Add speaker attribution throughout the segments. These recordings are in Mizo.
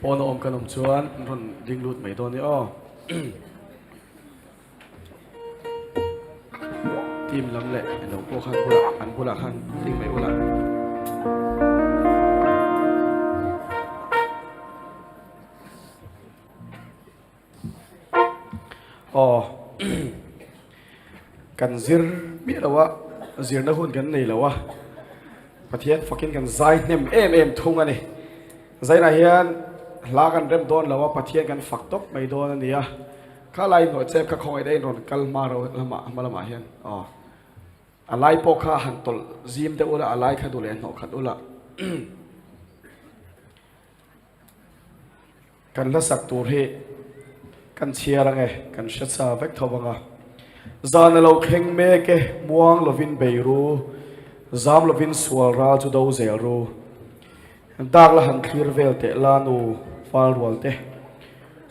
Speaker 1: Pawn a awm kan awm chuan an rawn ding lut mai dawn nia aw. Team lam leh eng pawh khan bulah an bulah khan ding mai ula. Aw kan zir miah lo a zirna hun kan nei lo a Pathian fakin kan zai hnem em em thung a ni zainah hian hla kan rem dawn lo a Pathian kan fak tawp mai dawn a ni a kha lai inhnawh chep kha khawngaih daih in rawn kal hma ro lamah hma lamah hian aw a lai pawh kha han tawlh zim deuh ula a lai kha duh leh hnawh khat ula. Kan hlasak tur hi kan chhiar ang e, kan hre sa vek tho ang a. Zan a lo thleng mek e, muang lovin bei ru, zam lovin sual ral chu do zel ru. Dak la han thlir vel teh la nu fal rual te,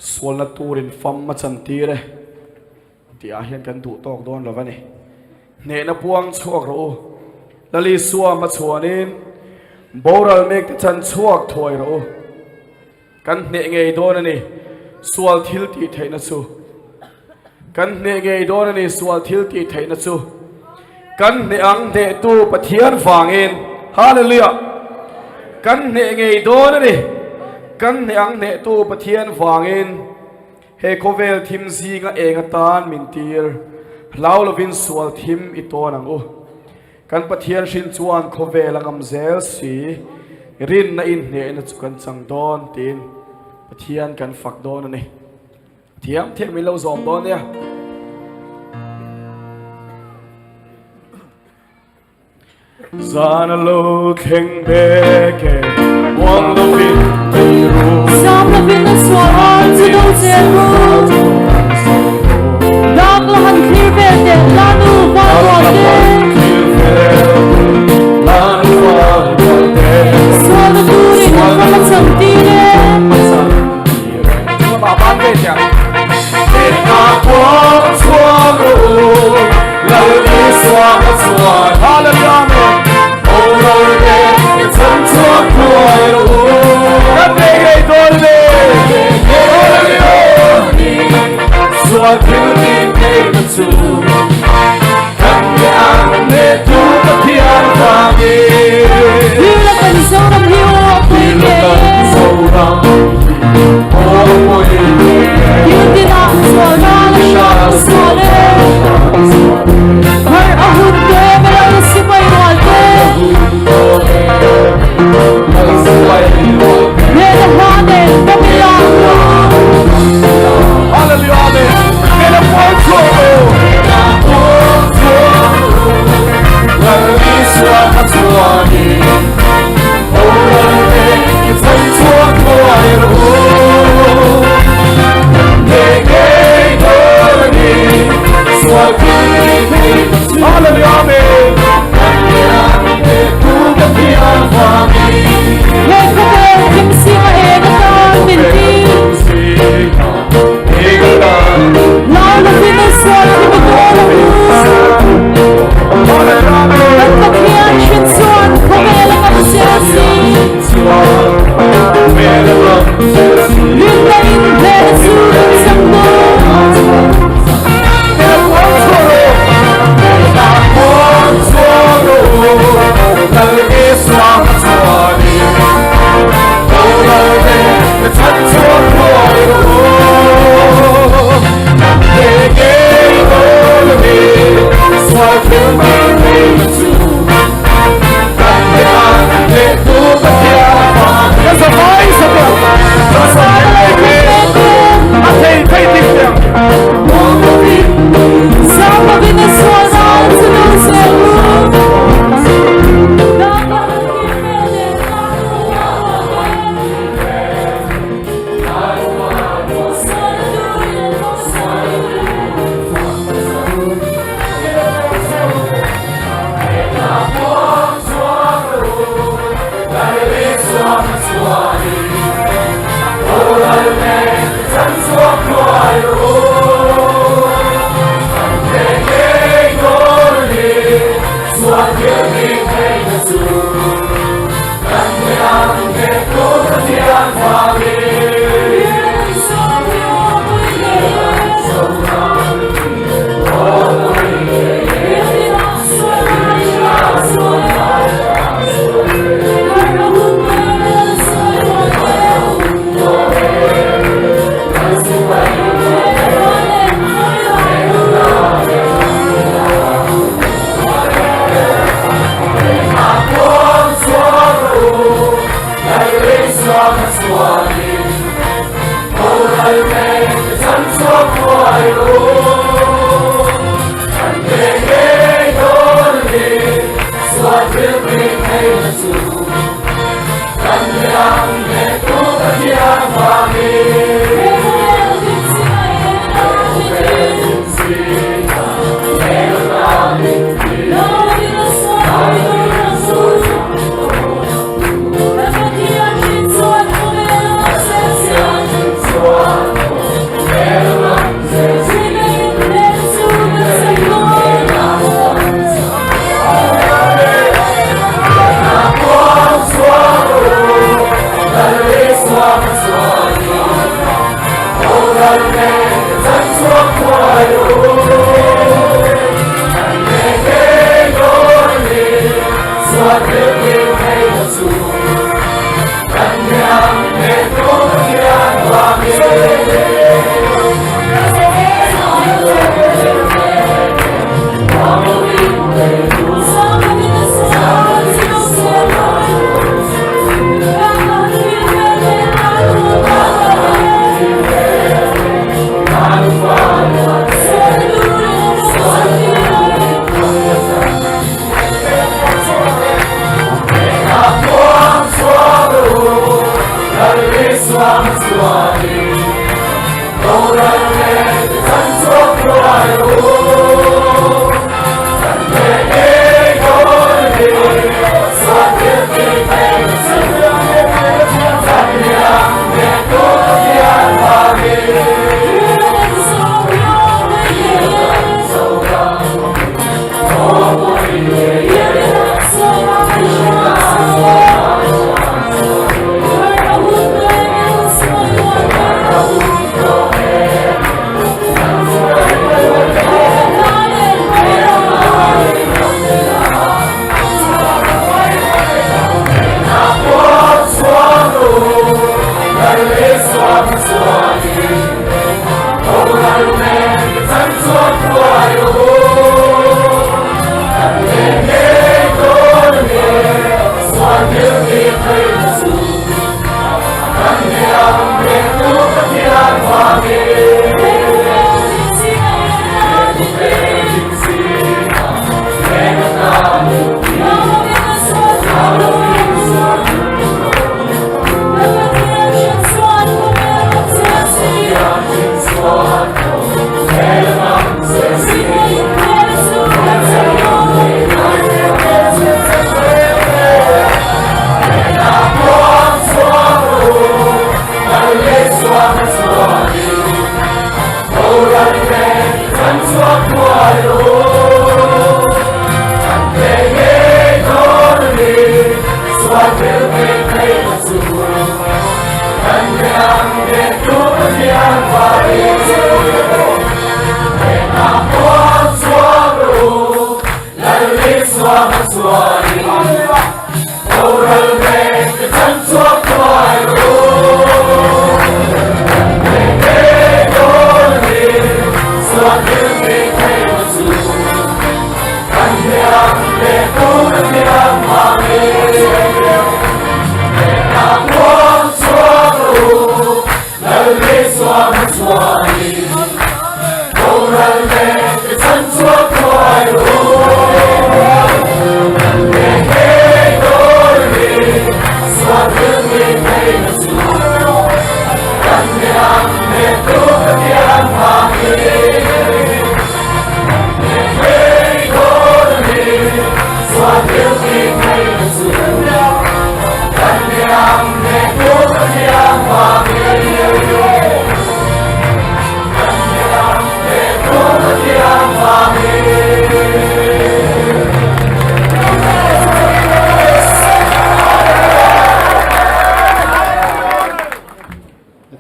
Speaker 1: sualna turin fam a chan tir e tih ah hian kan duh tawk dawn lo a ni. Hnehna puang chhuak rawh u, Lali Suam a chhuanin boral mek te chan chhuak thuai rawh u. Kan hneh ngei dawn a ni, sual thil tih theihna chu. Kan hneh ngei dawn a ni, sual thil tih theihna chu. Kan hneh ang hnehtu Pathian vangin. Hallelujah! Kan hneh ngei dawn a ni, kan hneh ang hnehtu Pathian vangin. He khawvel thim zinga eng atan min tir, hlau lovin sual thim i tawn ang u. Kan Pathian hrin chuan khawvel a ngam zel si, rinna inhnehna chu kan chang dawn tiin Pathian kan fak dawn a ni. Thiam thiam min lo zawm dawn nia. Zan a lo thleng mek e, muang lovin bei ru.
Speaker 2: Zam lovin a sual ar chu do zel ru. Dak la han thlir vel teh la nu val rual te. Sual na turin a fam a chang tir e. Thil a kan Zoram hi aw a pui ngei e. Thil tinah sual ral a hram sual e. Harh a hun te ka lo sipai rual te.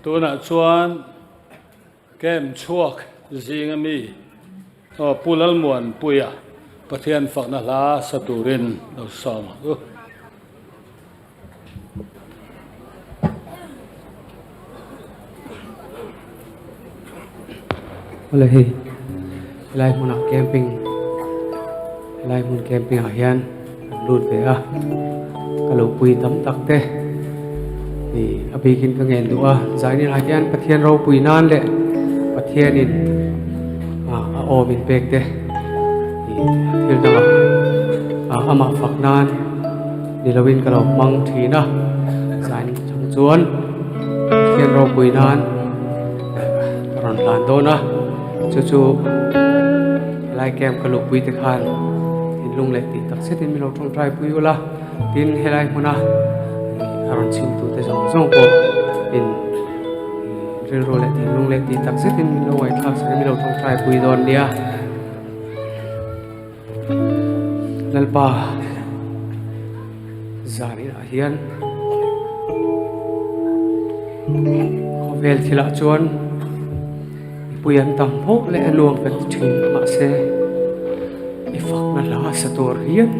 Speaker 3: Tunah chuan camp chhuak zinga mi Pu Lalmuanpuia Pathian fakna hla sa turin lo sawm ang u.
Speaker 4: Awle hei helai hmunah camping helai hmun camping ah hian an lut ve a ka lo pui tam tak te. A bikin ka ngen duh a, zainin ah hian Pathian ropui nan leh Pathianin a aw min pek te thil dangah amah fak nan ni loin ka lo hmang thin a, zain chang chuan Pathian ropui nan ka rawn hlan dawn a, chu chu helai camp ka luhpui te khan thinlung leh tih tak zetin min lo tawngtai pui ula. Tin, helai hmuna a rawn chhimtute zawng zawng pawh in rilru leh thinlung leh tih tak zetin min lo ngaihthlak sak in min lo tawngtai pui dawn nia. Lalpa zan inah hian khawvel thilah chuan mipui an tam pawh leh a nuam kan ti thin mahse i fakna hla sa tur hian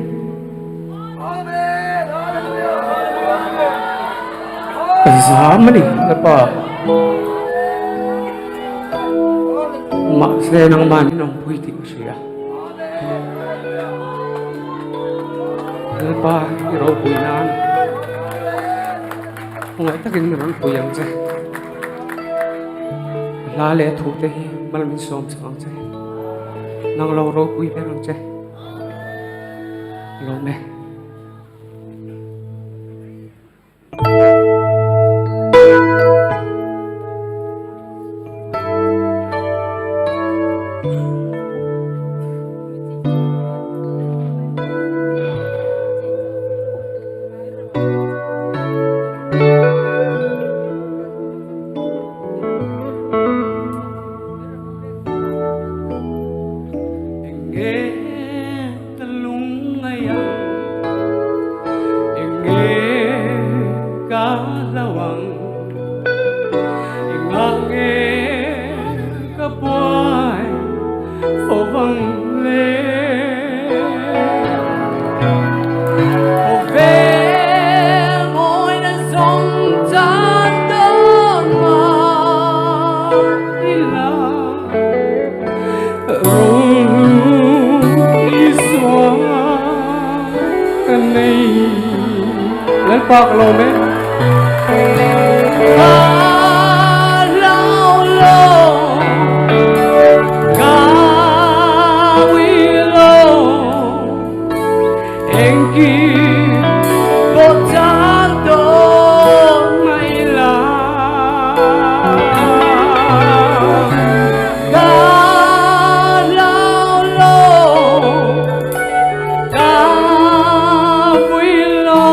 Speaker 4: Ka zam a ni Lalpa. Mahse nangmah min awmpui tih ka hria. Lalpa i ropui nan khawngaih takin min rawn pui ang che. Hla leh thu te hi mal min sawm chak ang che. Nang lo ropui ber ang che. Lawm e. Enge ka lungngai ang, enge ka hlau ang, engah nge ka buai fo vang le.
Speaker 2: Khawvel mawina zawng tan dawn mah
Speaker 4: ila. Lalpa ka lawm e.
Speaker 2: Ka lau lo, ka ui lo, engkim pawh tan dawn mai la. Ka lau lo, ka vui lo,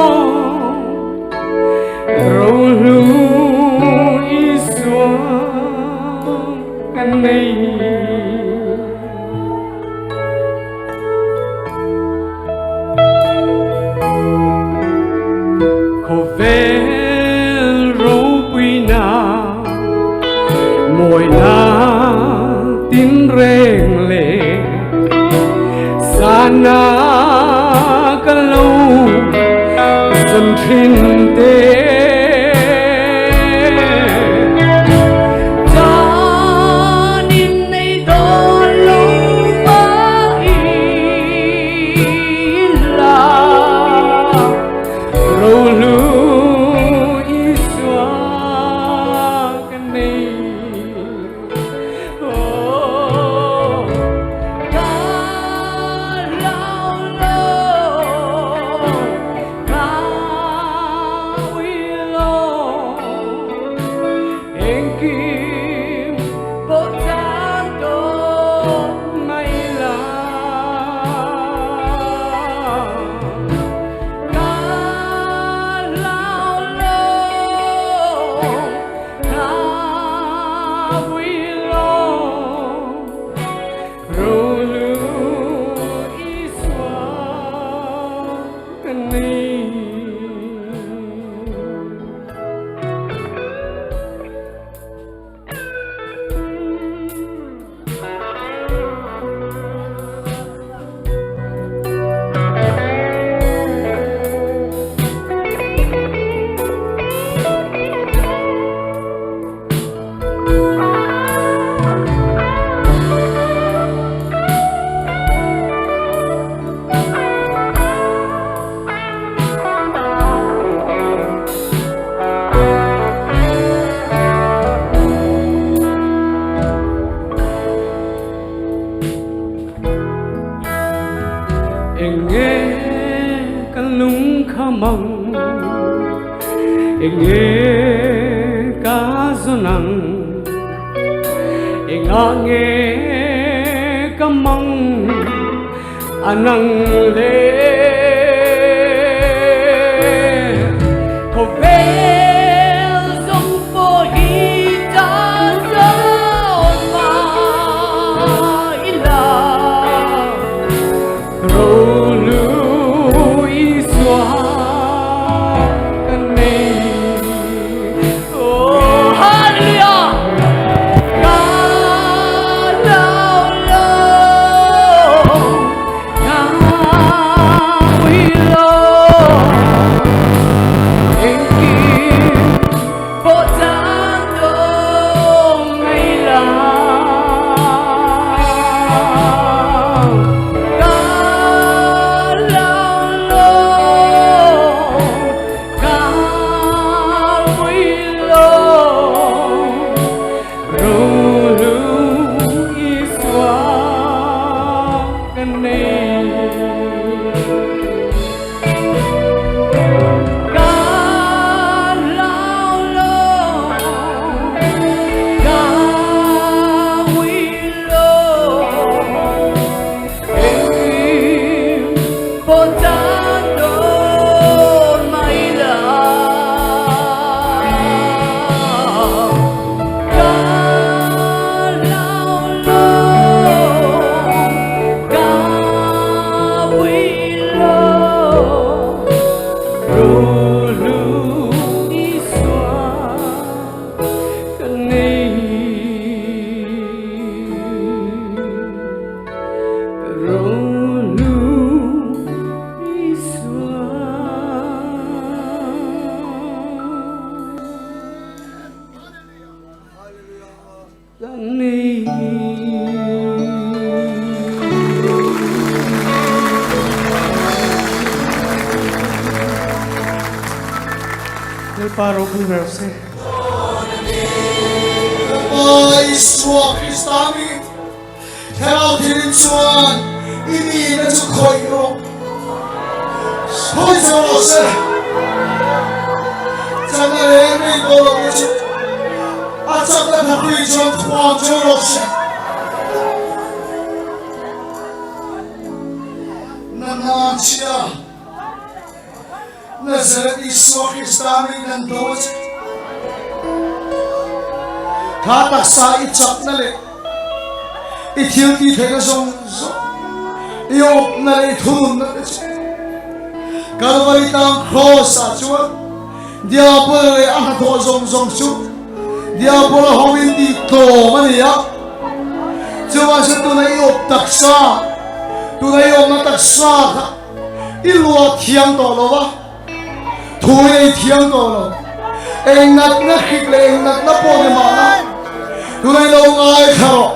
Speaker 4: Rohlu Isua ka nei. Khawvel ropuina mawina tinreng leh sana ka lo zan thin te.
Speaker 2: Tanin nei dawn lo mah ila.
Speaker 4: Rohlu Isua ka nei.
Speaker 2: Oh, ka lau lo, ka ui
Speaker 4: mang Enge ka zawn ang Engah nge ka mang Anang le Khawvel zawng pawh hi tan dawn mah ila Rolu Isua ka nei Oh Hallelujah Ka lau lo Ka ui lo Engkim pawh chan dawn mai la Ka lau lo Ka ui lo Rolu Isua ka nei. Ka lau lo, ka ui lo, engkim pawh chan dawn mah ila. Ka lau lo, ka ui lo, Rolu Isua ka nei. Rolu Isua ka nei. Lalpa ropui ber se.
Speaker 5: Lalpa Isua Krista mi Thlarau thilin chuan i nihna chu khawih rawh. Sawi zo rawh se. Chakna reng reng tawh lohna chu a chakna thahrui chuan thuam cheu rawh se. Natna chhia Nazareth Isua Krista min kan do a che. Kha taksa i chakna leh i thil ti theihna zawng zawng, i awpna leh i thununna te chu Kalvari tang Kraws ah chuan Diabol leh a hnathawh zawng zawng chu Diabol a ho in tih tlawm a ni a. Chuvang chuan tuna i awp taksa, tuna i awmna taksa kha I luah thiam tawh lo va, thu i nei thiam tawh lo. Eng natna hrik leh eng natna pawh ni mahna, tunah i lo ngaithla rawh.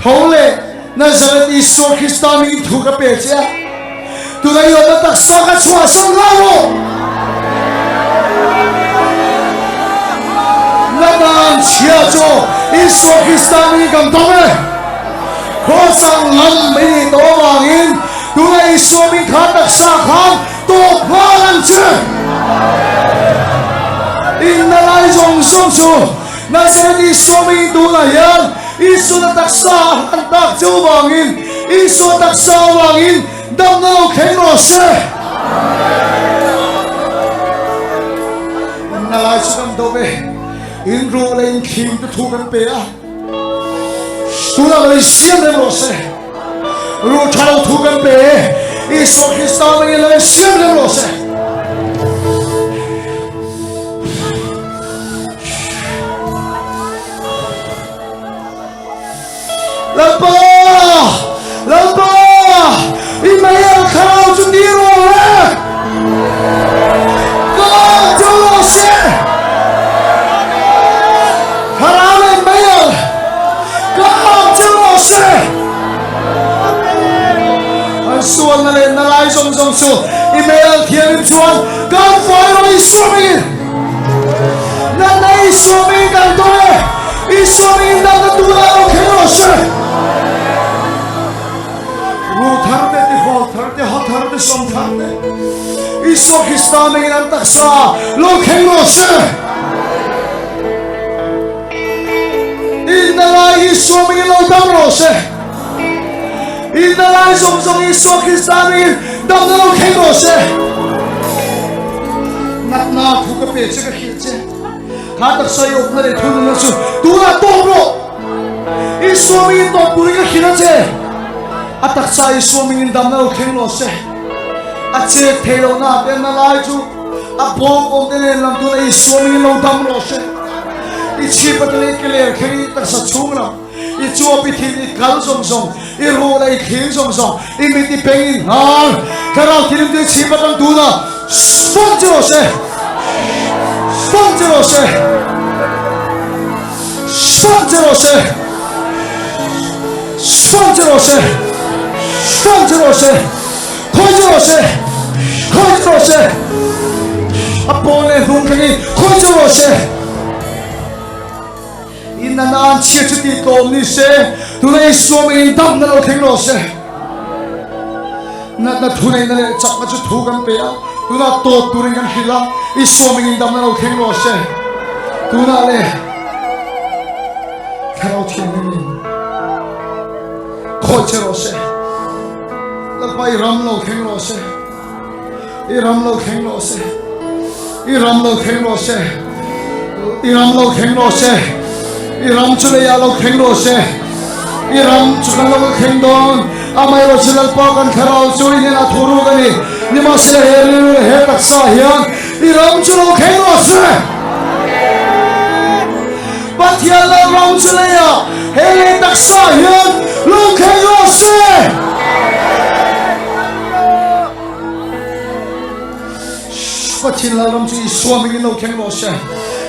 Speaker 5: Tho leh Nazareth Isua Krista hmingin thu ka pe che a, tunah i awmna taksa ka chhuahsan nghal rawh. Nathan chhia chu Isua Krista hmingin kan dawng e. Khawsang lam mai nih tawh avangin tuna Isua min kha taksa khan tawp nghal ang che. Inna lai zawng zawng chu Nazareth Isua mingin tunah hian Isua taksa a hlan tak che avangin Isua taksa avangin damna lo thleng rawh se. Inna lai chu kan dawp e, in ruh leh in thlim te thu kan pe a. Tunah lo insiam reng rawh se. Ruh tha lo thu kan pe e. Isua Krista mangin lo insiam reng rawh se. Lalpa! Lalpa! I mei thlarau chu ti rawh le! Ka chu rawh se! Thlarau leh mei ka chu rawh se! An sualna leh na lai zawng zawng chu i mei thiangin chuan kan fai rawh Isua hmingin! Natna Isua hmingin kan dawn e! Isua hmingin natna tunah lo thleng rawh se! Ru thar te, tihawl thar te, haw thar te. sawm thar te Isua Krista hmingin an taksa lo thleng rawh se. Inna lai Isua hmingin lo dam rawh se. Inna lai zawng zawng Isua Krista hmingin damna lo thleng rawh se. Natna thu ka pe che ka hrilh che. Kha taksa i awpna leh thununna chu tunah tawp rawh. Isua hmingin tawp turin ka hrilh a che. A taksa Isua hmingin damna lo thleng rawh se. A chet thei lohna ah te na lai chu a bawng awm te nen lam tuna Isua hmingin lo dam rawh se. I chhip atanga i ke ler thleng i taksa chhung lam, i chuap i thin i kal zawng zawng, i ruh leh i thling zawng zawng, i mit i peng i hnar, thlarau thilim chu i chhip atang tuna fawng che rawh se. Fawng che rawh se. Fawng che rawh se. Fawng che rawh se. Fawng che rawh se. Khawi che rawh se. Khawi che rawh se. A pawn leh hnung thlengin khawi che rawh se. In a nan chhia chu tih tlawm ni se, tuna i suam in damna lo thleng rawh se. Natna thu neihna leh chakna chu thu kan pe a, tunah tawp turin kan hrilh a, i suam in damna lo thleng rawh se. Tunah le Thlarau Thianghlim in khawi che rawh se. Lalpa i ram lo thleng rawh se. I ram lo thleng rawh se. I ram lo thleng rawh se. I ram lo thleng rawh se. I ram chu leiah lo thleng rawh se. I ram chu kan lo thleng dawn. Amaherawhchu Lalpa kan thlarau chu i hnenah thu ruk a ni. Nimahsela he rilru leh he taksa hian i ram chu lo thleng rawh se. Pathian lal ram chu leiah he lei taksa hian lo thleng rawh se. Pathian Lalram chu Isua mingin lo thleng rawh se.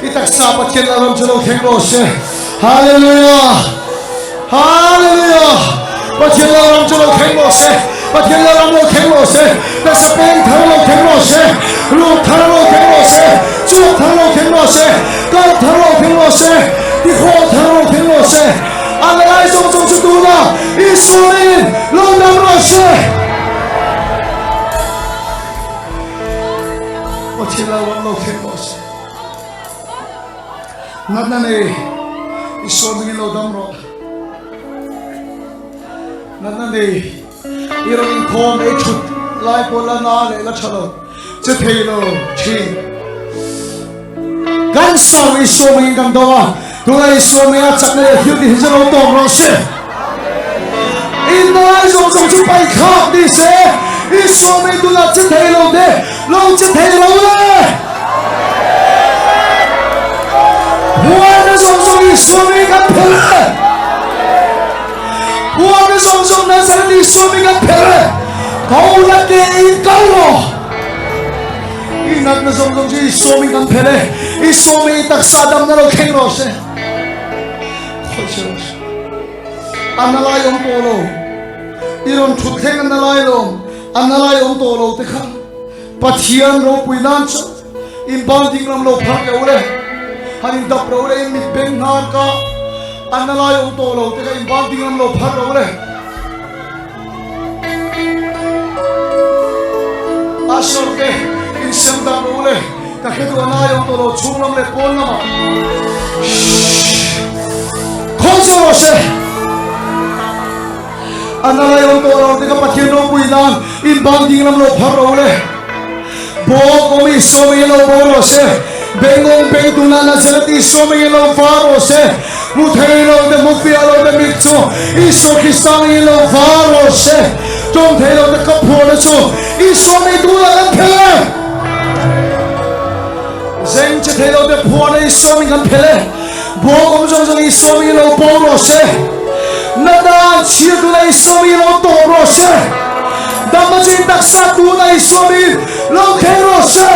Speaker 5: I taksa Pathian Lalram chu lo thleng rawh se. Hallelujah! Hallelujah! Pathian Lalram chu lo thleng rawh se. Pathian Lalram lo thleng rawh se. Taksa peng thar lo thleng rawh se. Ruh thar lo thleng rawh se. Chuak thar lo thleng rawh se. Kal thar lo thleng rawh se. Tikhawh thar lo thleng rawh se. A la lai zawng zawng chu tuna Isua mingin lo dam rawh se. Pathian Lalram lo thleng rawh se. Natna nei Isua mingin lo dam rawh. Natna nei i rawn inkhawm ei thut lai pawh la na leh la tha lo che thei lo thin. Kan sawm Isua mingin kan do a, tuna Isua minga chakna leh thil tih hi chu lo tawp rawh se. Inlai zawng zawng chu paih thlak ni se, Isua ming tuna che thei lo te lo che thei lo le. Huana zawng zawng Isua ming kan phelh e. Huana zawng zawng Nazareth Isua ming kan phelh e. Tho la ke in kal rawh. I natna zawng zawng chu Isua ming kan phelh e. Isua ming i taksa damna lo thleng rawh se. Khawi se rawh se. A na lai awm tawh lo. I rawn thut thleng a na lai lawm. A na lai awm tawh lo te kha Pathian ropui nan chu in ban ding lam lo phar leh ule. Han in dap ro le in mit beng hnar ka a na lai awm tawh lo te kha in ban ding lam lo phar ro le. A sawr te in siam dan ro le ka hre duh a nai awm tawh lo chhung lam leh pawn lamah khawi chu rawh se a na lai awm tawh lo te ka Pathian ropui nan in ban ding lam lo phar ro le bawk awm i sawm in lo bo rawh se bengawng beng tuna Nazareth i sawm in lo var rawh se Hmu thei lo te, hmu fiah lo te mit chu Isua Krista ngei lo var rawh se. Tawng thei lo te ka phuahna chu Isua ngei tunah kan phel e. Zeng che thei lo te phuahna Isua ngei kan phel e. Buang awm zawng zawng Isua ngei lo bo rawh se. Natna an chhir tunah Isua ngei lo tawh rawh se. Damna chu in taksa tunah Isua ngei lo thleng rawh se.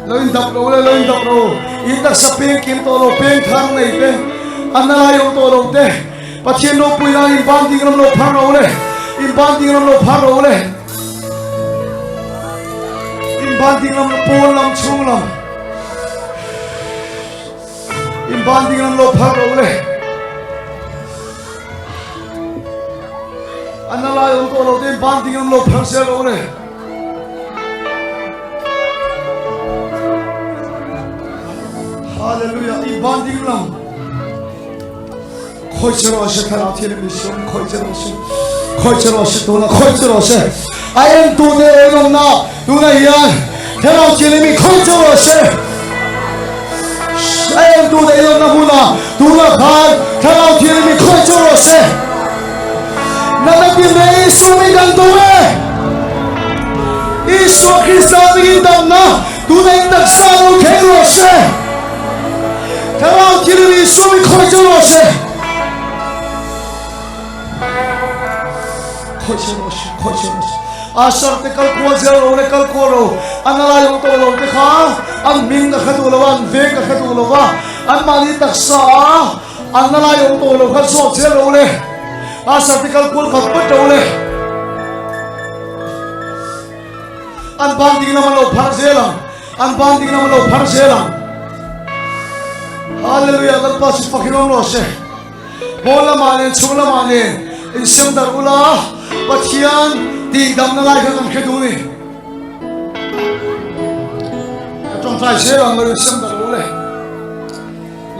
Speaker 5: Lo in dap lo le, lo in dap lo. In taksa peng kim tawh lo, peng thar nei te, a na lai awm tawh lo te. Pathian ropui nan in ban ding ram lo phar lo le, in ban ding ram lo phar lo le. In ban ding lam pawn lam chhung lam. In ban ding lam lo phar lo le. tawh lo te in ban ding an lo phar zel lo le. Hallelujah in ban ding lam. Khoi che ro se thlarau thian mi sum khoi che ro se khoi che ro se tuna khoi che ro se a en tu te oi nom na tuna hian thlarau thian mi khoi che ro se a en tu te oi na huna tuna khan thlarau thian mi khoi che ro se na na tin re Isu mi dan tu e Isu Krista mi dam na tuna in taksa lo kheng ro se Thlarau thil in Isua mi khawih cu rawh seh. Khawih cu rawh seh, khawih cu rawh seh. Asar te kal kual zel ro le kal kual ro. An alai ong to lo te kha an ming ka kha du lo an veng ka kha du lo wa an mani taksa an alai ong to lo kha zawt zel ro le asar te kal kual khat pat ro le an ban ding lam an lo phar zel ang an ban ding lam an lo phar zel ang Hallelujah Lalpa chu fakin awm rawh se Pawn lamah nen chhung lamah nen insem darh ula Pathian tihdamna lai kha kan hre duh ni ka tawngtai zel ang lo insem darh ule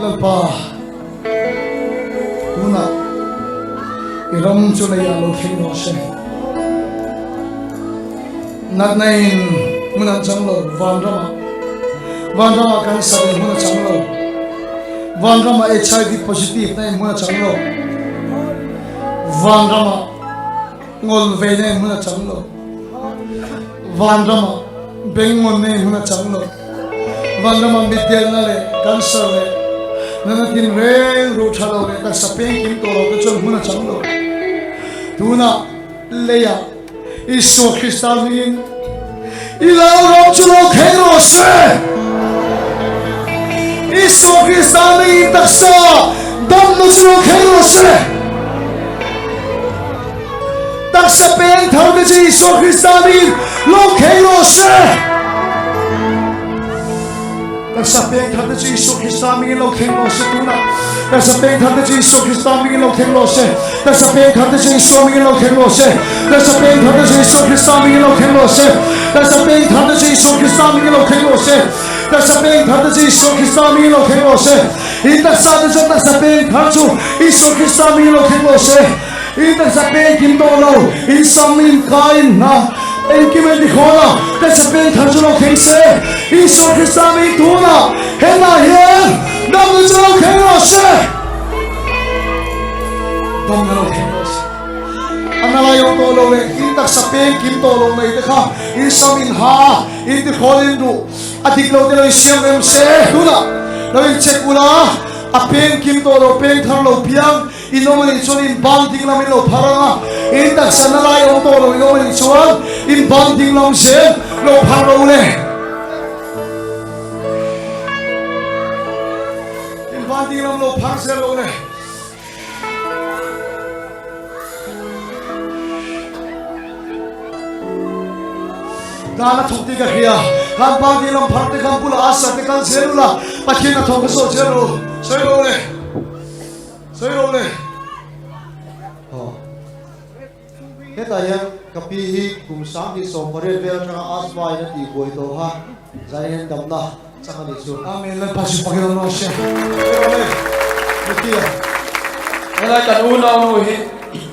Speaker 5: Lalpa Tunah i ram chu leiah lo thleng rawh se. Natna in hmun an chang lo vanramah. Vanramah cancer in hmun a chang lo. Vanramah HIV positive na in hmun a chang lo. Vanramah ngol ve na in hmun a chang lo. Vanramah bengngon na in hmun a chang lo. Vanrama mitdelna leh cancer leh natna tinreng ruh tha lo leh taksa peng kim tawh lo te chuan hmun a chang lo. Tunah leiah Isua Krista hmingin i lo ram chu lo thleng rawh se. Isua Krista hmingin taksa damna chu lo thleng rawh se. Taksa peng thar te chu Isua Krista hmingin lo thleng rawh se. Taksa peng thar te chu Isua Krista hmingin lo thleng rawh se tunah. Taksa peng thar te chu Isua Krista hmingin lo thleng rawh se. Taksa peng thar te chu Isua hmingin lo thleng rawh se. Taksa peng thar te chu Isua Krista hmingin lo thleng rawh se. Taksa peng thar te chu Isua Krista hmingin lo thleng rawh se. Taksa peng thar te chu Isua Krista hmingin lo thleng rawh se. I taksa te chuan taksa peng thar chu Isua Krista hmingin lo thleng rawh se. I taksa peng kim tawh lo, in sam, in ka, in hna, engkim a intikhawn a, taksa peng thar chu lo thleng se. Isua Krista hming tunah hetah hian damna chu lo thleng rawh se. Damna lo thleng rawh se. A na lai awm tawh lo leh in taksa peng kim tawh lo nei te kha in sam, in ha, intikhawn, in duh a dik lo te lo insiam rem se. Tunah lo incheck ula, a peng kim tawh lo, peng thar lo piang, In awm anih chuan in ban ding lam in lo phar ang a, in taksa na lai awm tawh lo in awm anih chuan in ban ding lam zel lo phar ro le. In ban ding lam lo phar zel ro le. Dan a thawk tih ka hria, khan ban ding lam phar te khan bulah a sa te kal zel ula, Pathian a thawk a zawh zel ro, sawi ro le. Sawi rawh le.
Speaker 6: Aw. Hetah hian ka pi hi kum 28 vel atanga asthma in a tih buai tawh kha zainen damna chang a nih chu.
Speaker 5: Amen Lalpa chu pakin awm rawh se. Sawi rawh le. Mitia.
Speaker 7: Helai kan unaunu hi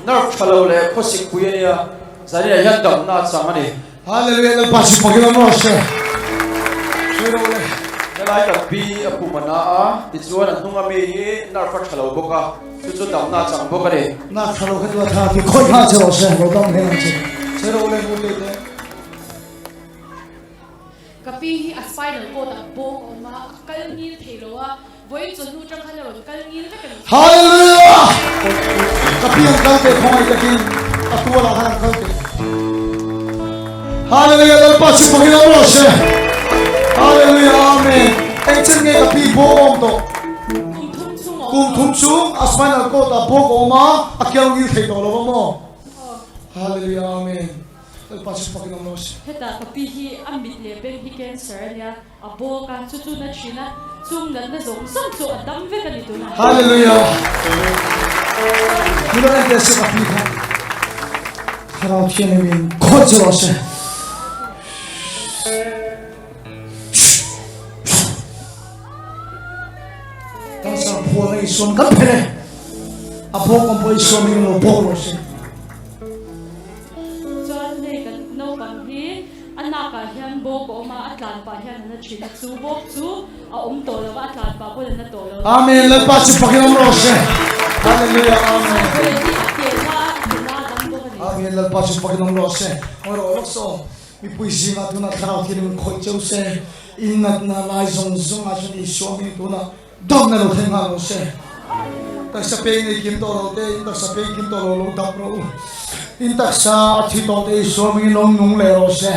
Speaker 7: nerve tha lo leh khawsik pui a nia, zaninah hian damna a chang a ni.
Speaker 5: Hallelujah Lalpa chu pakin awm rawh se. Sawi rawh le.
Speaker 7: Helai kan pi a pum a na a, tichuan a hnunga mi hi nerve a tha lo bawk a, chu chu damna a chang bawk a ni.
Speaker 5: Nerve tha lo kha chu a tha ti khawih nghal che rawh se, lo dam hle ang che. Sawi rawh le ngun leh teh.
Speaker 2: Ka pi hi a spinal cord ah bawk a awm a, a kal ngil thei lo a, vawiin chawhnu tang khan a rawn kal ngil vek a ni.
Speaker 5: Hallelujah! Ka pi an kal teh khawngaih takin a tual ah khan an kal teh. Hallelujah! Lalpa chu pakin awm rawh se. Hallelujah! Amen. Engchen nge ka pi bawk a awm tawh?
Speaker 2: Kum thum chung a awm tawh.
Speaker 5: Kum thum chung a spinal cord ah bawk a awm a, a kal ngil thei tawh lo a maw? Hallelujah! Amen. Lalpa chu fakin awm rawh se.
Speaker 2: Hetah ka pi hi a mit leh beng hi cancer a nia, a bawk a, chu chu na thin a, chung natna zawng zawng chu a dam vek a ni tunah.
Speaker 5: Hallelujah. Milo en teh se ka pi kha. Thlarau Thianghlim in khawih che rawh se. Cancer phuan a isuam kan phel e. A bawk awm pawh isuam in lo bawk rawh se.
Speaker 2: Chuan hei kan naupang hi a nak ah hian bawk a awm a, a tlan pah hian a na thin a, chu bawk chu a awm tawh lo va, a tlan pah pawn a na tawh lo.
Speaker 5: Amen Lalpa chu fakin awm rawh se. Hallelujah Amen. Amen Lalpa chu fakin awm rawh se. Ngawi rawh lawk saw. Mipui zingah tunah thlarau thian in khawih cheu se, in natna lai zawng zawngah chuan Isua hming tunah damna lo thleng nghal rawh se. Taksa peng nei kim tawh lo te, in taksa peng kim tawh lo lo dam rawh u. In taksa a thi tawh te Isua hmingin lo nung leh rawh se.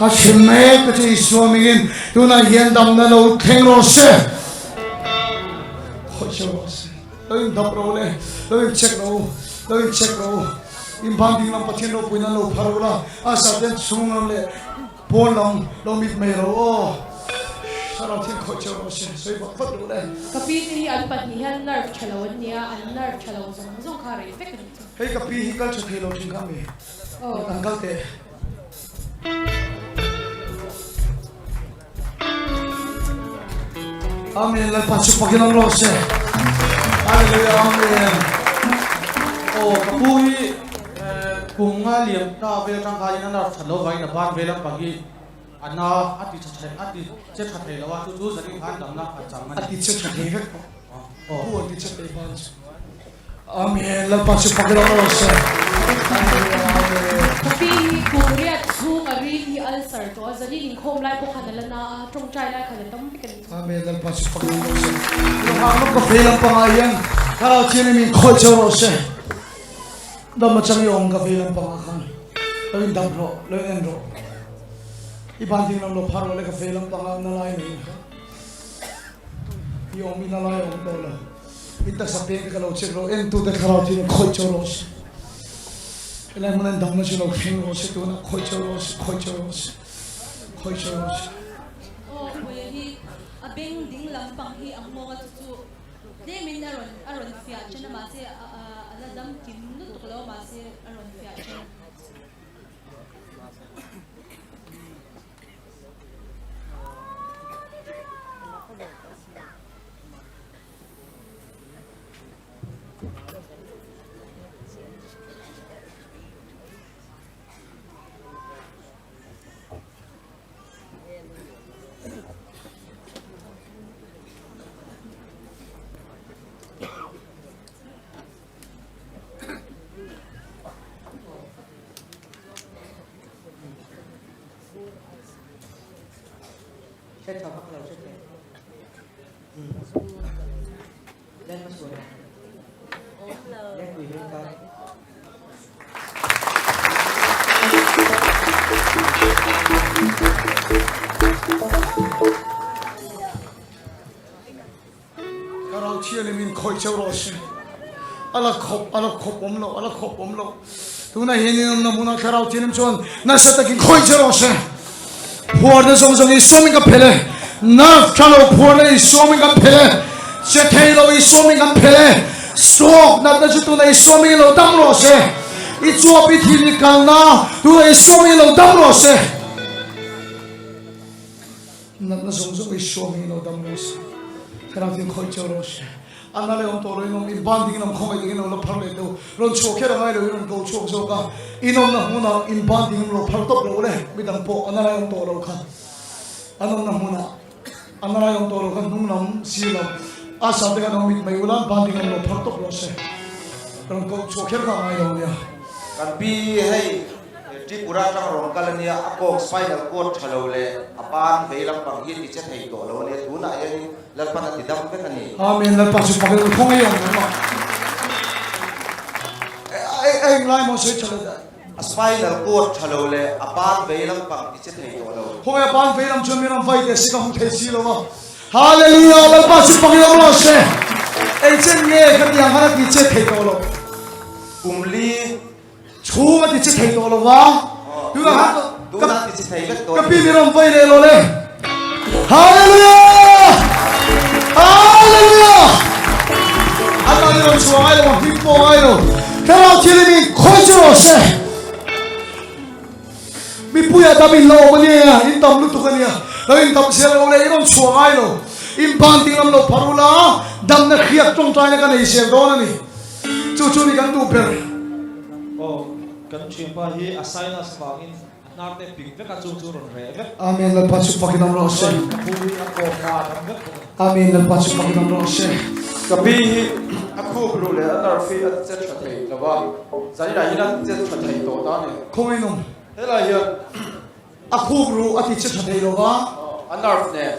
Speaker 5: A chhim mek te chu Isua hmingin tunah hian damna lo thleng rawh se. Khawih cheu rawh se. Lo in dap rawh le, lo in check rawh u, lo in check rawh u. In ban ding lam Pathian ropui nan lo phar ula, a saten chhung lam leh pawn lam lo mit mai rawh u aw. Thlarau thian khawih cheu rawh se, sawi vak vat rawh le.
Speaker 2: Ka pi te hi an pahnih hian nerve tha lo an nia, an nerve tha lo zawng zawng kha rei vek a nih chu.
Speaker 5: Hei ka pi hi kal tha thei lo thin kha mi, an kal teh. Amen Lalpa chu fakin awm rawh se. Hallelujah Amen.
Speaker 6: Aw ka pu hi kum nga liam ta vel atang khanin a nerve that lo vangin a ban ve lampang hi a na a ti tha thei a ti che tha thei lo a chu chu zanin khan damna a chang a ni.
Speaker 5: A ti che tha thei vek tawh. Pu a ti che thei ban chu. Amen Lalpa chu fakin awm rawh se. Hallelujah Amen.
Speaker 2: Ka pi hi kum riat chhung a rin hi ulcer tawh a, zanin inkhawm lai pawh khan a la na a, tawngtai lai khan a tam vek a ni.
Speaker 5: Amen Lalpa chu fakin awm rawh se. Rawhang lam ka phei lampangah hian Thlarau Thianghlim in khawih cheu rawh se. Dam atang i awm ka vei lampangah khan lo in dam rawh, lo in en rawh. I ban ding lam lo phar rawh le ka vei lampangah na lai nei kha. I awm in a lai awm tawh lo. In taksa peng te ka lo check rawh, entute thlarau thian in khawih cheu rawh se. Helai hmun an damna chu lo thleng rawh se, tunah khawih cheu rawh se, khawih cheu rawh se, khawih cheu rawh se.
Speaker 2: Aw Puia hi a beng ding lampang hi a nghawng a chu chu tlemin a rawn a rawn fiah ṭhen a mahse a la dam kim lutuk lo a mahse a rawn fiah ṭhen.
Speaker 5: Thlarau Thianghlim in khawih cheu rawh se. A la khawp, a la khawp awm lo, a la khawp awm lo. Tunah hian in awmna hmunah Thlarau Thianghlim chuan nasa takin khawih cheu rawh se. Phuarna zawng zawng i sawmin ka phel e. Nerve tha lo phuarna i sawmin kan phel e. Che thei lo i sawmin kan phel e. Stroke natna chu tunah i sawmin lo dam rawh se. I chuap i thin i kalna tunah i sawmin lo dam rawh se. Natna zawng zawng i sawmin lo dam rawh se. Thlarau thian khawih cheu rawh se. A na leh awm tawh lo in awm, in ban ding in awm, khawngaih ding in lo la phar leh teu. Rawn chhuah kher a ngai lo in rawn ko chhuak zawk a, in awmna hmunah in ban ding in lo phar tawp lo le, midang pawh a na lai awm tawh lo kha an awmna hmunah a na lai awm tawh lo kha hnung lam sir lam a sa te khan awm mit mai ula ban ding in lo phar tawp rawh se. Rawn ko chhuah kher kha a ngai lo nia.
Speaker 7: Kan pi hei Tripura atang rawn kal ania, a kawng spinal cord tha lo leh a ban vei lampang hi a ti che thei tawh lo ania, tunah hianin Lalpan a ti dam vek a ni.
Speaker 5: Amen Lalpa chu fak in khawngaih awm reng a. Eng lai maw sawi tha lo dai.
Speaker 7: A spinal cord tha lo leh a ban vei lampang ti che thei tawh lo.
Speaker 5: Khawngaih a ban vei lam chuan mi ram vai teh si ka hmu thei si lo a. Hallelujah Lalpa chu fak in awm rawh se. Eng chen nge ka tiang khan a ti che thei tawh lo.
Speaker 7: Kum li.
Speaker 5: Chhung a ti che thei tawh lo va. Tunah khan
Speaker 7: Tunah ti che thei vek tawh.
Speaker 5: Ka pi mi rawn vai leh lo le. Hallelujah! Hallelujah! An mahni rawn chhuah ngai lo, a hming pawh ngai lo. Thlarau thil hi mi khawi chu rawh se. dam in lo awm ania, in tam lutuk ania, lo in tam zel lo le i rawn chhuah ngai lo, in ban ding lam lo phar ula, damna hriat tawngtaina ka nei zel dawn a ni, chu chu ni kan duh ber.
Speaker 6: Aw, kan thianpa hi a sinus vangin a hnar te ping vek a, chung chu rawn reh vek.
Speaker 5: Amen Lalpa chu fakin awm rawh se.
Speaker 6: Chuan ka pu hi a kawm na a dam vek bawk a ni.
Speaker 5: Amen Lalpa chu fakin awm rawh se.
Speaker 8: Ka pi hi a khup luh leh a nerve hi a che tha thei lo a, zaninah hian a che tha thei tawh ta a ni.
Speaker 5: Khawngaih nawm.
Speaker 8: Helai hian.
Speaker 5: A khup ruh a ti che tha thei lo va.
Speaker 8: A nerve nen.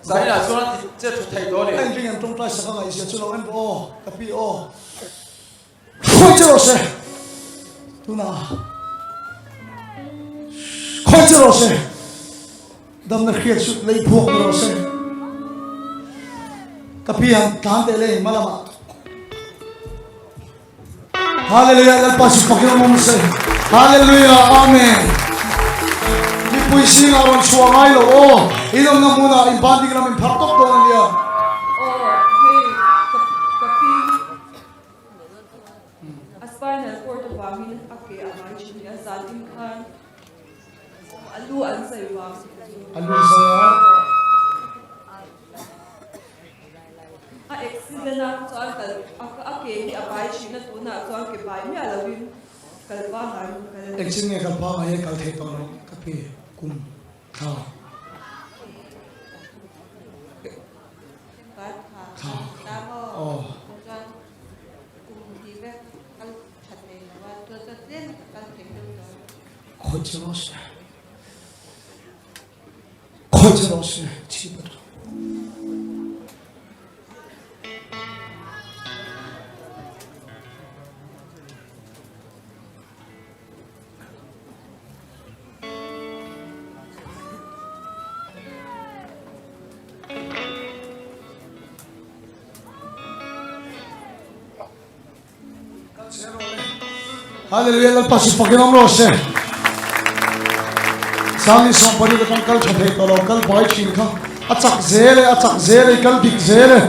Speaker 8: Zaninah chuan a ti che tha thei tawh a ni.
Speaker 5: A inring em tawngtai sak a ngaihzia chu lo en rawh aw, ka pi aw. Khawi che rawh se. Tunah. Khawi che rawh se. Damna hriat chu lei phuak ni rawh se. Ka pi han tlan teh le hma lamah. Hallelujah Lalpa chu fakin awm awm se. Hallelujah Amen. Mipui zingah rawn chhuah ngai lo aw. In awmna hmunah in ban ding lam in phar tawp dawn a nia.
Speaker 9: Aw hei ka ka pi hi a spinal cord avangin a ke a ngai thin a zan in khan A lu an zai vang chu.
Speaker 5: A lu zai a.
Speaker 9: A accident a chuan kal a ke hi a bai thin a tunah chuan ke bai miah lovin kal pangai in kal a ni.
Speaker 5: Engchin nge kal pangai e kal thei tawh lo ka pi kum thla. Thla aw. Khawi rawh se Khawi rawh se Chhi pat rawh. Hallelujah Lalpa chu fakin awm rawh se. Sangni sawmpari ka tang kal tha thei tawh lo kal bai thin kha a chak zel e a chak zel e i kal dik zel e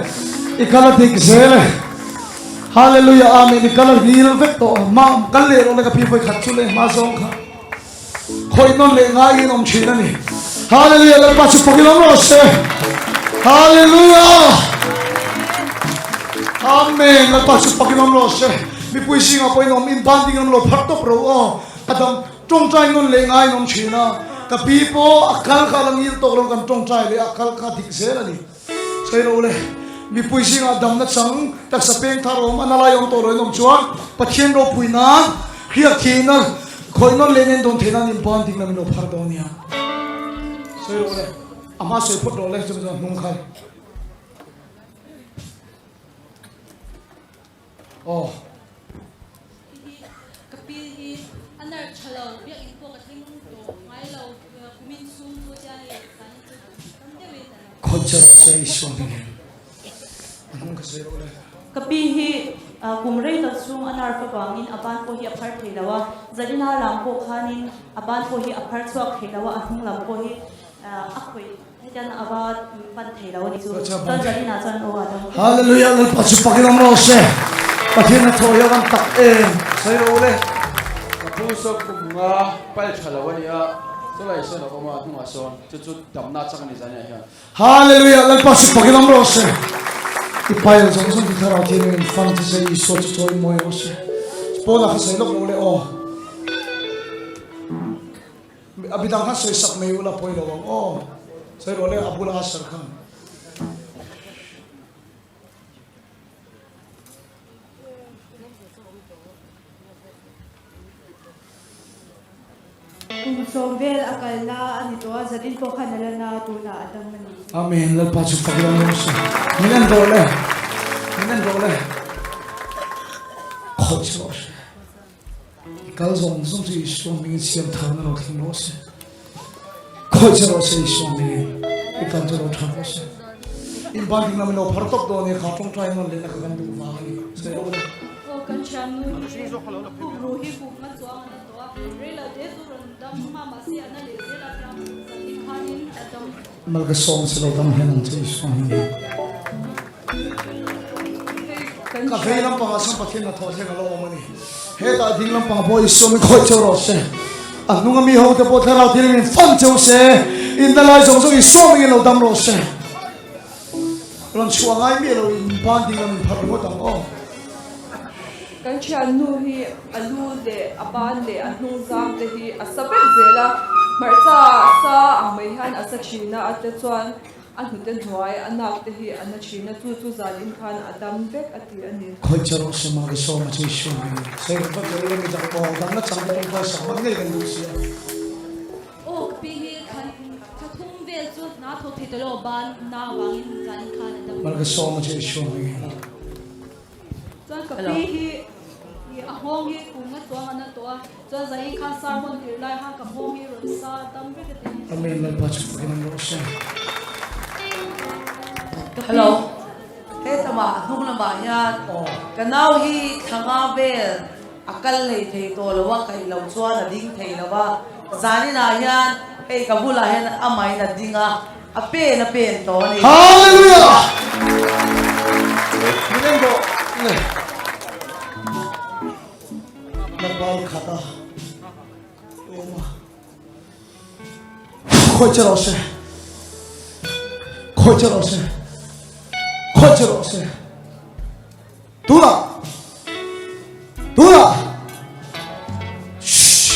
Speaker 5: i kal a dik zel e Hallelujah Amen i kal a ngil vek tawh ma kal leh rawh le ka pi vawi khat chu le hma zawng kha khawih nawn leh ngai in awm thin a ni Hallelujah Lalpa chu fakin awm rawh se Hallelujah Amen Lalpa chu fakin awm rawh se mipui zingah pawhin awm in ban ding lam lo phar tawp ro aw a dam tawngtai nawn leh ngai in awm thin a ka pi pawh a kal kha la ngil tawk lo kan tawngtai leh a kal kha dik zel a ni Sawi lo le, mipui zingah damna chang taksa peng thar awm a na lai awm tawh lo in awm chuan Pathian ropui nan hriak thihna khawih nawn leh nen dawn theih nan inban ding lam in lo phar dawn nia. Sawi lo le, a hma sawi phawt rawh le chumi chuan hnung khai. Aw.
Speaker 2: Ka pi hi a nar tha lo, biakinn pawh ka thleng tawh ngai lo, kumin chhung chu tia hei zan chu tam deuhin a lo.
Speaker 5: Khawi che rawh se Isua hmingin a hnung ka sawi rawh le.
Speaker 2: Ka pi hi kum rei tak chhung a nerve avangin a ban pawh hi a phar thei lo a, Zalina lam pawh khanin a ban pawh hi a phar chhuak thei lo a, a hnung lam pawh hi a khawih Hetiang a va pan thei lo a ni chu. Chuan Zarina chuan aw a dang.
Speaker 5: Hallelujah Lalpa chu fakin awm rawh se. Pathian a thaw hian an tak em sawi rawh u le.
Speaker 8: Ka pu saw kum nga pal tha lo a nia, chulai sawn a awm a hnungah sawn chu chu damna chak a ni Zarina hian.
Speaker 5: Hallelujah Lalpa chu fakin awm rawh se. I pail zawng zawng ti thlarau thian in fan che se Isua chu chawi mawi rawh se. Paula kha sawi lawk lo le aw. A bidang khan sawi sak mai ula pawi lo ang aw. Sawi rawh le a bula a sar khan.
Speaker 9: Kum sawm vel a kalna a ni tawh a, zanin pawh khan a la na tunah a dam a ni.
Speaker 5: Amen Lalpa chu fak lo rawh se. Min en rawh le. Min en rawh le. Khawih che rawh se. I kal zawng zawng chu Isua hmingin siam tharna lo thleng rawh se. Khawih che rawh se Isua hmingin. I kal chu lo tha rawh se. In ban ding lam in lo phar tawp dawn nia kha tawngtai nawn lehna ka kan duh vang a ni. Sawi rawh le.
Speaker 2: Aw kan thiannu hi khup ru hi khup nga chuang a na tawh a, rei lo te chu rawn dam hma mahse a na leh zel a piang zan in khanin a dam.
Speaker 5: Mal ka sawm che lo dam hian ang che Isua hmingin. Ka vei lampangah chuan Pathian hnathawh thleng a lo awm a ni. Hetah ding lampangah pawh Isua min khawih cheu rawh se. A hnunga mi ho te pawh thlarau thianghlim in fan cheu se, in na lai zawng zawng Isua hmingin lo dam rawh se. Rawn chhuah ngai miah lo in ban ding lam in pharh ringawt ang aw.
Speaker 9: Kan thiannu hi a lu leh a ban leh a hnung zang te hi a sa vek zel a, hmarcha sa ang mai hian a sa thin a, a te chuan a hnute hnuai a nak te hi a na thin a, chu chu zan in khan a dam vek a ti a ni.
Speaker 5: Khawi che rawh se mah ka sawm a che Isua hming in. Sei rawh vak lo ila midang aw dam na chang te tawngtai sak vat ngei kan duh sia.
Speaker 2: Aw ka pi hi khan thla thum vel chu hna thawk thei tawh lo ban na avangin zan in khan a dam.
Speaker 5: Mal ka sawm a che Isua hming in.
Speaker 9: Chuan ka pi hi a nghawng hi kum a chuang a na tawh a, chuan zain khan sermon tirh lai khan ka nghawng hi rawn sa dam vek a ti.
Speaker 5: Amen Lalpa chu fakin an rawh se.
Speaker 10: Hello he lamah hnung lamah hian ka nau hi thla nga vel a kal hlei thei tawh lo a kaih loh chuan a ding thei lo a zaninah hian hei ka bulah hian amahin a ding a A pen a pen tawh a ni.
Speaker 5: Hallelujah! Min en tawh le. Na bal khat a. Awm a. Khawi che rawh se. Khawi che rawh se. Khawi che rawh se. Tunah! Tunah! Shh!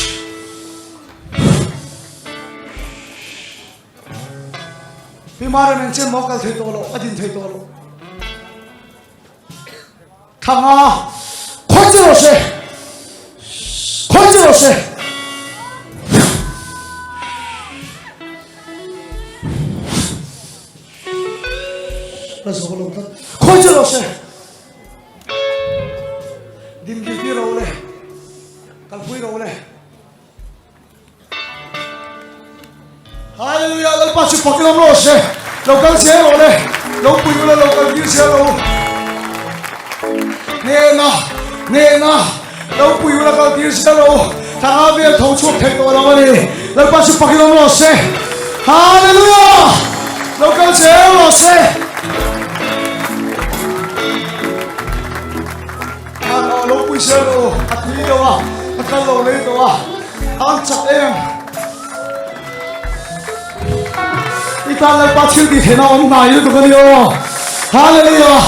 Speaker 5: Pi Mara nen chen maw kal thei tawh lo, a din thei tawh lo. Thanga khawi che rawh se. Khawi che rawh se. La zo lo tlat. Khawi che rawh se. Din dil ti ro le. Kalpui ro le. Hallelujah Lalpa chu fakin awm rawh se lo kal zel rawh le lo pui ula lo kal tir zel rawh u hnena hnena lo pui ula kal tir zel rawh u thanga vel tho chhuak thei tawh lo ani Lalpa chu fakin awm rawh se Hallelujah lo kal zel rawh se Lo pui zel rawh u a tui lo a a kal lo lei tawh a a ang chak em i tan Lalpa thil tih theihna awm hnai lutuk a ni aw Hallelujah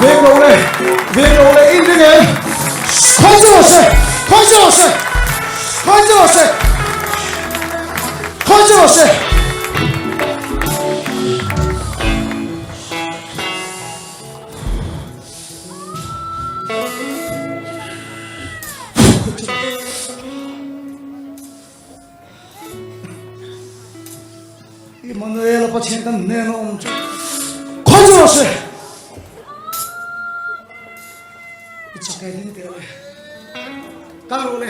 Speaker 5: Veng lo le veng lo le in ring em khawi chu rawh se khawi chu rawh se khawi chu rawh se Khawi chu rawh se. Immanuel Pathian kan hnen a awm chu khawi chu rawh se. I chak e ding teh le. Kal rawh le.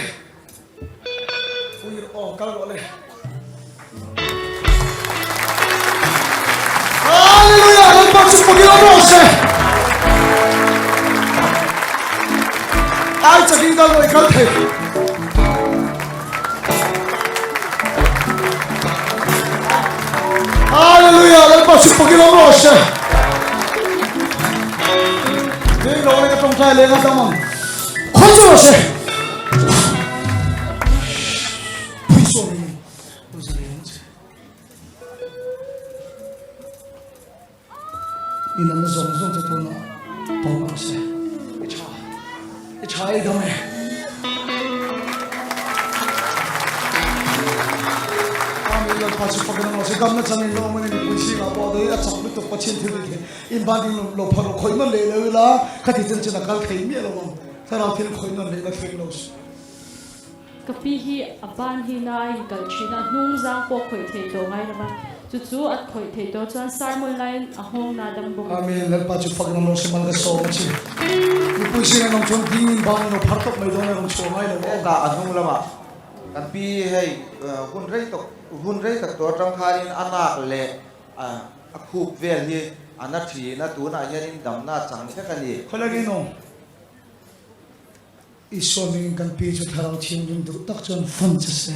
Speaker 5: Pui rawh aw kal rawh le. Hallelujah Lalpa chu pakin awm rawh se. Ai chakin kal rawh i kal thei. Hallelujah Lalpa chu pakin awm rawh se. Veng lo le ka tawngtai leng a dam ang. Khawi chu rawh se. In an zawng zawng chu tuna tawp ang se i tha i tha ei dam e Amen Lalpa chu fakin ang se damna changin lo awm ani mipui zingah pawh dei a chak lutuk Pathian thil ti thei in ban ding lo phar rawh khawih nawn leh lo ila khati chen chen a kal thei miah lo ang Thlarau thil khawih nawn leh la thleng lo se.
Speaker 2: Ka pi hi a ban hi na a inkal thin a, hnung zang pawh khawih thei tawh ngai lo va, chu chu a khawih thei tawh chuan sermon laiin a nghawng na dam bawk a.
Speaker 5: Amen Lalpa chu fak in awm se mal ka sawm a che mipui zing an awm chuan ding in ban an lo phar tawp mai dawn a rawn chhuah ngai lo aw.
Speaker 7: Hetah a hnung lamah kan pi hei hun rei tawk hun rei tak tawh atang khanin a nak leh a khup vel hi a na thin a tunah hianin damna a chang vek a ni.
Speaker 5: Khawilai nge in awm? Isua mingin kan pi chu Thlarau Thianghlim duh tak chuan fan che se,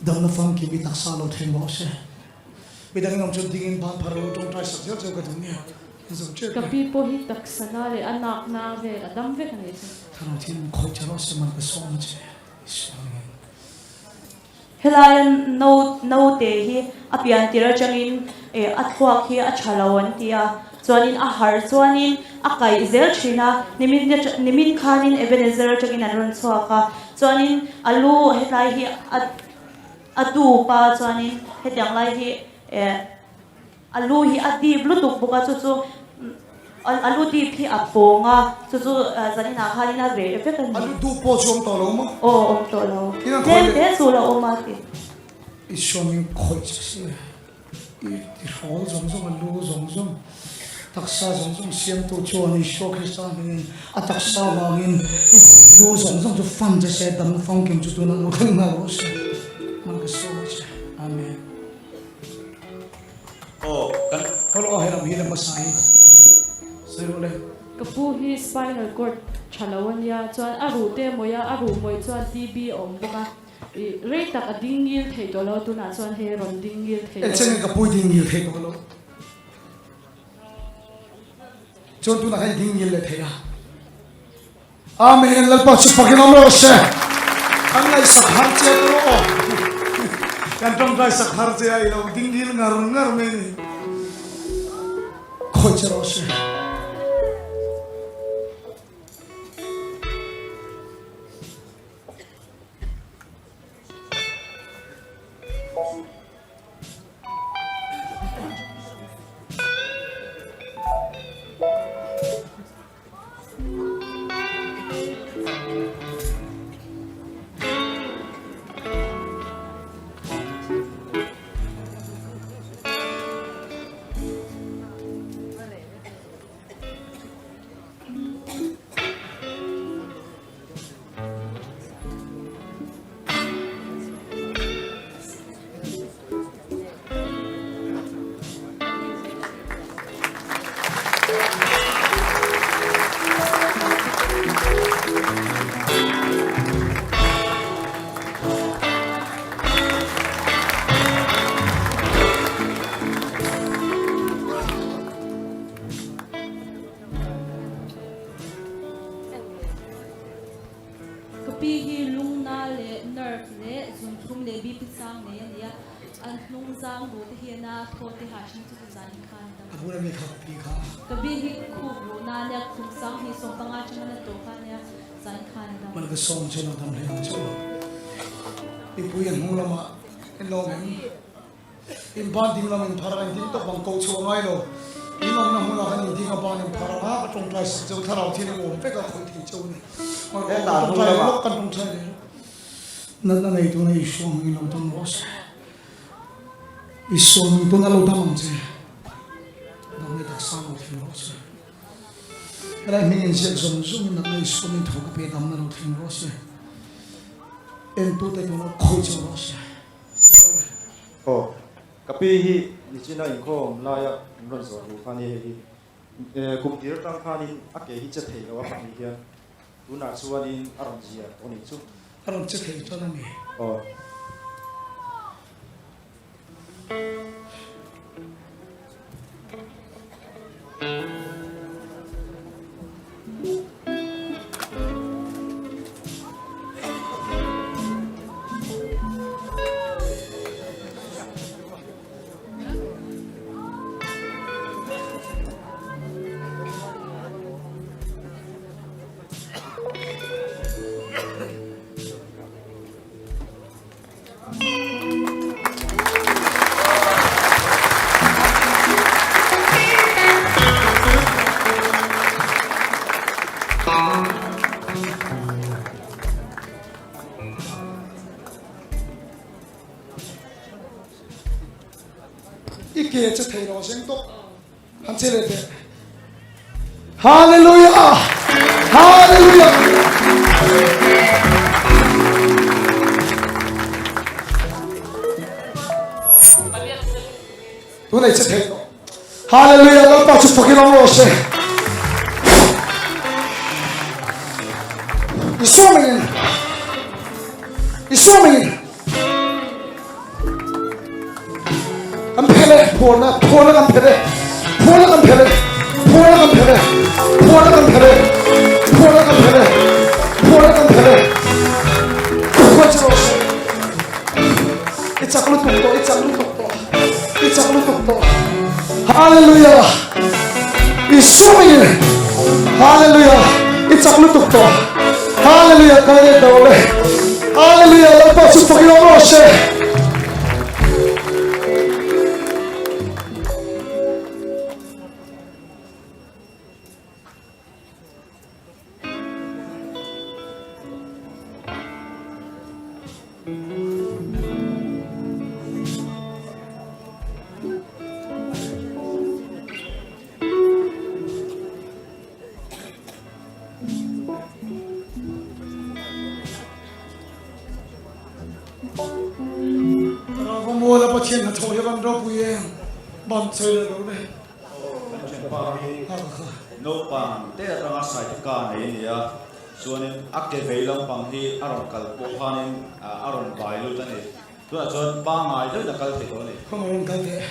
Speaker 5: damna famkim i taksa lo thleng rawh se. Midang in awm chuan dingin ban phar lo tawngtai sak zel cheu ka duh nia. Zo tep
Speaker 2: Ka
Speaker 5: e.
Speaker 2: pi pawh hi taksa na leh a nak na vel a dam vek a nih chu.
Speaker 5: Thlarau thian in khawih che rawh se man ka sawm a che Isua hmingin.
Speaker 2: Helaia no note hi a pian tir atangin eh a thluak hi a tha lo an ti a, chuanin a harh chuanin a kaih zel thin a, nimin nimin khanin Ebenezer atangin an rawn chhuak a, chuanin a lu hetlai hi a a dup a, chuanin hetiang lai hi eh A lu hi a dip lutuk bawk a, chu chu a lu dip hi a pawng a, chu chu zaninah khanin a reh vek a ni.
Speaker 5: A lu dup pawh chu awm tawh lo maw?
Speaker 2: Aw, awm tawh lo. Tlem te chu la awm a ti.
Speaker 5: I sawmin khawih chu si i ti hrawl zawng zawng, a lu zawng zawng, taksa zawng zawng siamtu chuan Isua Krista hmingin a taksa vangin i lu zawng zawng chu fan che se, dam famkim chu tunah lo thleng nghal rawh se. Hman ka sawi che. Amen.
Speaker 11: Aw kan.
Speaker 5: Kawlh aw helam hi la hmasa hi sawi rawh le.
Speaker 2: Ka pu hi spinal cord tha lo a nia chuan a ruh te mawi a, a ruh mawi chuan TB a awm bawk a, ih rei tak a ding ngil thei tawh lo tunah chuan hei a rawn ding ngil thei
Speaker 5: Eng chengin ka pu i ding ngil thei tawh lo chuan tunah khan i ding ngil leh thei a. Amen Lalpa chu fakin awm rawh se. Kan ngaihsak har che ta rawh aw. Kan tawngtai sak har che a i lo ding dil ngar ngar mai ni. Khawih che rawh se.
Speaker 2: Ka pi hi lungna leh nerve leh zunthum leh BP sang nei a ni a, an hnung zang ruh te hian a thaw te ha hring chu chu zan in khan a dam.
Speaker 5: A bula mi kha ka pi kha.
Speaker 2: Ka pi hi khup ruh na nia, khum sang hi 15 atanga na tawh kha nia, zan in khan a dam.
Speaker 5: Hman ka sawm chu lo dam hle ang chu. Mipui an hnung lamah in lawm em? In ban ding lam in phar a, in ding tawp ang ko chhuah ngai lo. In awmna hmunah khan in ding a ban in phar ang a, ka tawngtai sak cheu thlarau thil in awm vek a khawih thei cheu a ni. Ka tawngtai leh lawk kan tawngtai leh lawk. Natna nei tuna Isua hmangin lo dam rawh se. Isua hming pawn a lo dam ang che. Damna taksa lo thleng rawh se. Helai hming in ziak zawng zawngin natna Isua hming tho ka pe damna lo thleng rawh se. Entute tuna khawih cheu rawh se.
Speaker 11: Aw, ka pi hi nichina inkhawm laia an rawn zawh luh kha nia hei hi. Kum tir atang khanin a ke hi che thei lo a pahnih hian tunah chuanin a rawn zia tawh nih chu.
Speaker 5: A rawn che thei chuan a ni.
Speaker 11: Aw.
Speaker 5: I ke che thei lo zeng tawh han che leh teh. Hallelujah! Hallelujah! Tunei che thei tawh. Hallelujah! Lalpa chu fakin awm rawh se. Isua mingin. Isua mingin. Kan phel e, phuarna, phuarna kan phel e, phuarna kan phel e. Phuarna kan phelh e. Phuarna kan phelh e. Phuarna kan phelh e. Phuarna kan phelh e. Khawi che rawh se. I chak lutuk tawh, i chak lutuk tawh. I chak lutuk tawh. Hallelujah. Isua mingin. Hallelujah. I chak lutuk tawh. Hallelujah. Kal leh tawh le. Hallelujah. Lalpa chu fakin awm rawh se. Muala Pathian hnathawh hi van ropui em ban chawi leh lo le.
Speaker 12: Kan thianpa hi naupang te atanga saitika nei a ni a, chuanin a ke vei lampang hi a rawn kal pawh khanin a rawn bai lut a ni. Tunah chuan pangngai deuhin a kal thei tawh a ni.
Speaker 5: Khawng a rawn kal teh.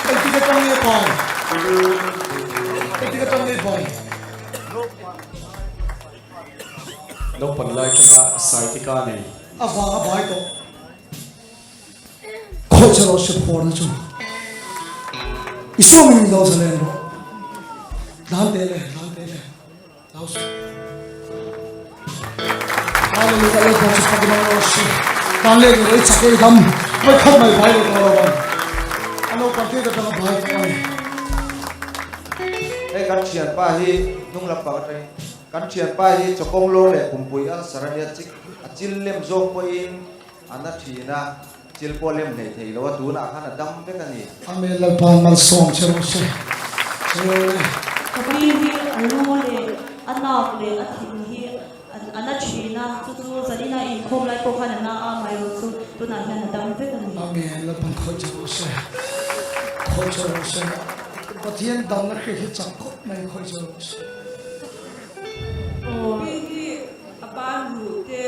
Speaker 5: Engtik atang nge pai? Engtik atang nge pai?
Speaker 1: Naupan lai atanga saitika nei.
Speaker 5: A vang a bai tawh. Khawi che rawh se phawrna chu. I suam in lo zalen rawh. Tlan teh le, tlan teh le. Lau suh. Hallelujah, Lalpa chu fakin awm rawh se. Tan leh ni rawh i chak e i dam. Mai khat mai bai leh tawh lo ang. A naupang te atanga bai tawh a ni.
Speaker 7: Hei kan thianpa hi hnung lampang atangin kan thianpa hi chawkawng lawng leh pumpui ulcer a nia chik a chil lem zawng pawhin a na thin a chil pawh lem hlei thei lo a tunah khan a dam vek a ni.
Speaker 5: Amen Lalpa malsawm che rawh se.
Speaker 2: Ka pi hi a lu leh a nak leh a thin hi a na thin a, chu chu zanina inkhawm lai pawh khan a na a, amaherawh chu tunah hian a dam vek a ni.
Speaker 5: Amen Lalpan khawih che rawh se. Khawih che rawh se. Pathian damna hriat hi chak khawp mai khawih che rawh se.
Speaker 9: Ka pi hi a ban ruh te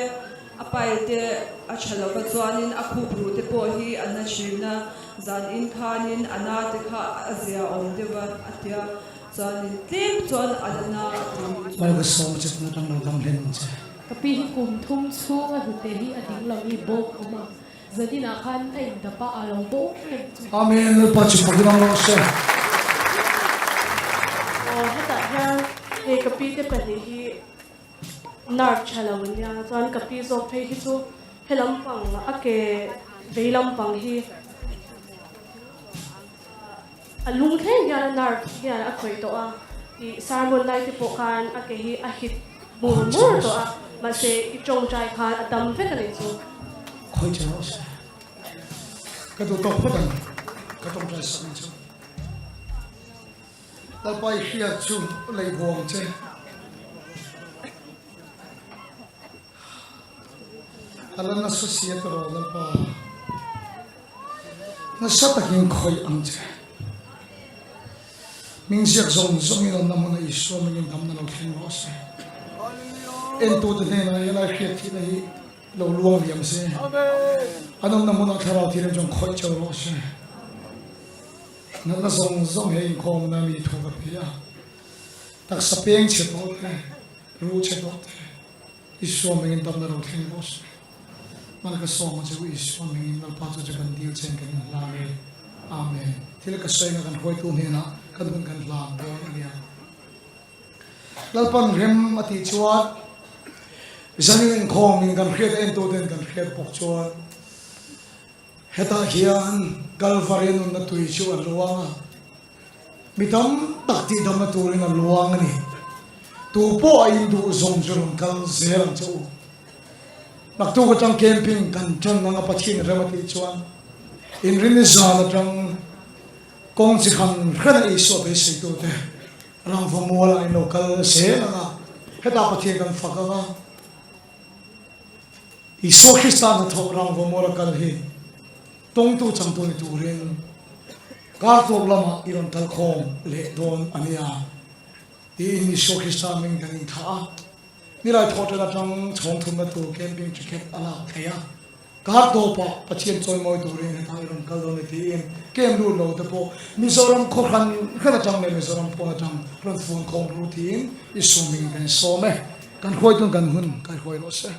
Speaker 9: A pai te a tha lova chuanin a khup ruh te pawh hi a na thin a, zan in khanin a na te kha a zia awm deuh a a tia, chuanin tlem chuan a la na a ti ni chu.
Speaker 5: Mal ka sawm che tuna tang lo dam hlen ang che.
Speaker 13: Ka pi hi kum thum chhung a hlute hi a ding lo i bawk awm a, zaninah khan a indap a, a lo bawk em chu.
Speaker 5: Amen Lalpa chu fakin awm rawh se.
Speaker 13: Aw hetah hian hei ka pi te pahnih hi Nerve tha lo ania chuan ka pi zawk phei hi chu he lampang a ke vei lampang hi a lung thleng hian a nerve hian a khawih tawh a ih sermon lai te pawh khan a ke hi a hit mur mur tawh a mahse i tawngtai khan a dam vek a nih chu.
Speaker 5: Khawih che rawh se. Ka duh tawk phawt ang ka tawngtai sak ang chu. Lalpa i hriat chu lei buang che. A la nasa sia ta rawh Lalpa. Nasa takin khawih ang che. Ming ziak zawng zawngin an namuna Isua mingin damna lo thleng rawh se. Entute hnenah hian a hriat thihna hi lo luang liam se. An awmna hmunah thlarau thianghlim chuan khawih cheu rawh se. Natna zawng zawng he inkhawmna mi thu ka pe a, taksa peng chhe tawh te, ru chhe tawh te, Isua mingin damna ro thleng rawh se. Mal ka sawm a che u, Isua mingin Lalpa chu che kan dil chen kan inhlan e. Amen. Thil ka sawi nga kan hruaitu hnenah kan hun kan hlan dawn a nia. Lalpan rem a tih chuan zanin inkhawmin kan hriat a entuten kan hriat bawk chuan Hetah hian Kalvari nunna tui chu a luang a, mi tam tak tihdamna turin a luang a ni. Tu pawh a induh zawng chu rawn kal zel ang che u. Naktuk atang camping kan tan anga Pathian rem a tih chuan inrinni zan atang kawng chi hran hrana Isua beiseitute rangva mualah in lo kal zel ang a, hetah Pathian kan fak ang a. Isua Krista hnathawh rangva mual a kal hi tawngtu changtu ni turin kar tawp lamah i rawn kal khawm leh dawn a nia tiin Isua Krista hming kan inthlah a. Nilai thawhṭan aṭang chhawng thumna tur camping ticket a lak theih a. Kar tawpah Pathian chawimawi turin hetah i rawn kal dawn e tiin camp lut lo te pawh Mizoram khaw hran hran atang leh Mizoram pawn atang rawn fun khawm ru tiin i sawming kan sawm e. Kan hruaitun kan hun kai hruai rawh se.